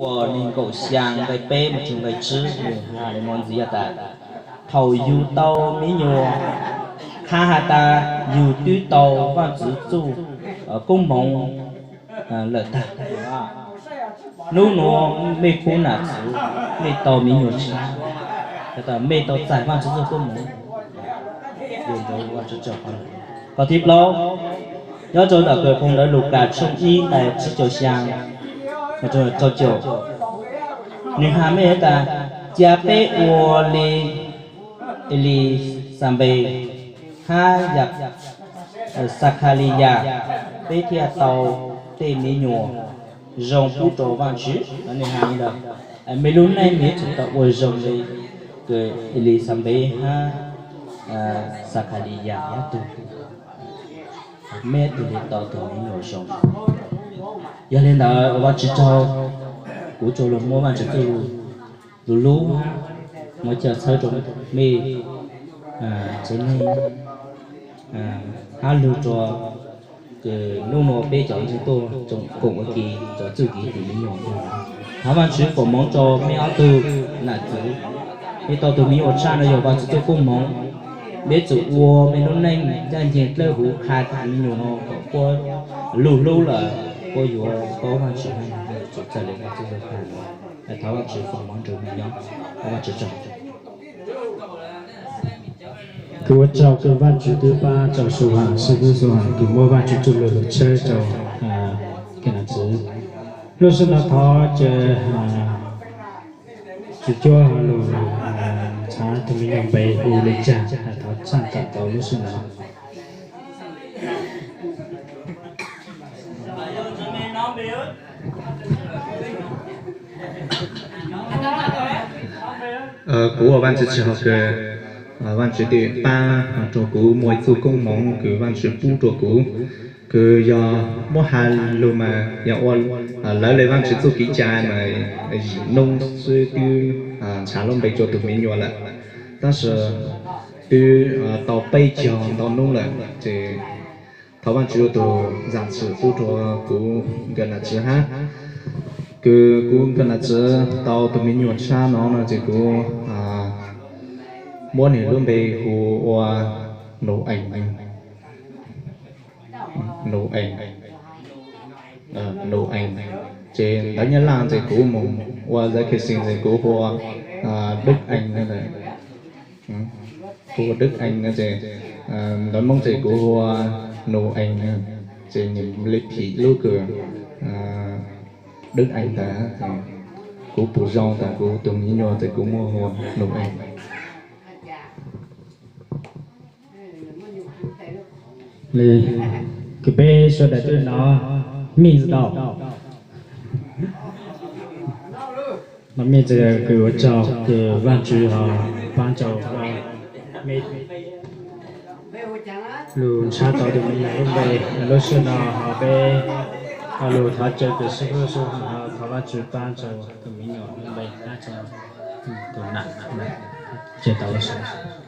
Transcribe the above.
Uas nees nkaum xyaa nqe peb mus txug nqe tsib nws has li no ntxiv has tas, thaum yug tau me nyuam, qha has tas yug twb tau Vaajtswv txuj koob moov lawm tag. Nub nuav mej kub nam txwv, mej tau me nyuam tshab, has tas mej tau txais Vaajtswv txuj koob moov. Qhov thib plaub, nyob rau ntawm kawm phoo ntawv Lukas tshooj ib nqe tsib caug xyaa rau caum, nws has mej has tas, cia peb ua li Elixanpes hab Xakhaliyas, peb thiaj tau tej me nyuam zoo pub rau Vaajtswv. Nws has li ntawd, mej lub neej mej yuav tsum tau ua zoo li kws Elixanpes hab Xakhaliyas ob tug, mej ob tug li tau tus me nyuam zoo. Yog li ntawd ua Vaajtswv tsaug, kuv tsuas lug muab Vaajtswv txuj lug lub lub hab muab coj txhawb rua mej tsev neeg hab lug rua kws nub nuav peb cov ntseeg tuaj tsoom koom ua ke cov txuj kev tus me nyuam. Thov Vaajtswv foom moov rua mej ob tug nam txwv, mej tau tus me nyuam tshaj no yog Vaajtswv txuj koob moov. Mej tsum ua mej lub neej ncaj nceeg dlawb huv qha tus me nyuam no kom puab lug hlub lawm puab yuav paub Vaajtswv hab tsum txawj le Vaajtswv lub qha. Thov Vaajtswv foom moov rua mej nyob, thov Vaajtswv tsaug. Kuv ua tsaug kws Vaajtswv twb pab rau Su Ham, Su Ham kws muab Vaajtswv txuj lug lug tshawb rau kws nam txwv. Lub sij hawm no thov caw tswv cuab lug ntshav tug me nyuam npe hu li caag, thov tshaj tawm tau lub sij hawm no. Kuv ua Vaajtswv tsaug kws Vaajtswv twb pab rua kuv muaj ib txuj koob moov kws Vaajtswv pub rua kuv, kws yog muab has lug mas yog ua lawv le Vaajtswv txuj kev cai mas yim nub xwb twb ntshav lub npe rua tug me nyuam lawm. Tab sis twb tau peb caug ntau nub lawm ces thov Vaajtswv ua tug zam txim pub rua kuv nkawm nam txwv hab, kws kuv nkawm nam txwv tau tug me nyuam tshab no no ces kuv muab nwg lub npe hu ua Nus Ees. Nus Ees, Nus Ees. Ces ntawv Nyab Laj ces kuv moog ua zaj khev xis ces kuv hu ua Đức Anh no. Kuv hu ua Đức Anh no ces ntawv Moob ces kuv hu ua Nus Ees, ces nwg le phim lub kws Đức Anh ntawd. Kuv pum zoo tas kuv tug me nyuam ces kuv muab hu ua Nus Ees. Kws peb sawv daws twb nov mij tau, nov mij txawm kws ua tsaug kws Vaajtswv ho paab rua mej lug ntshaw tau tug me nyuam lub npe. Lub sij hawm no ho peb ho lug thov caw kws sib hwb sib hwb ho thov Vaajtswv paab rua tug me nyuam lub npe hab rua tug nam. Ces tau lub sij hawm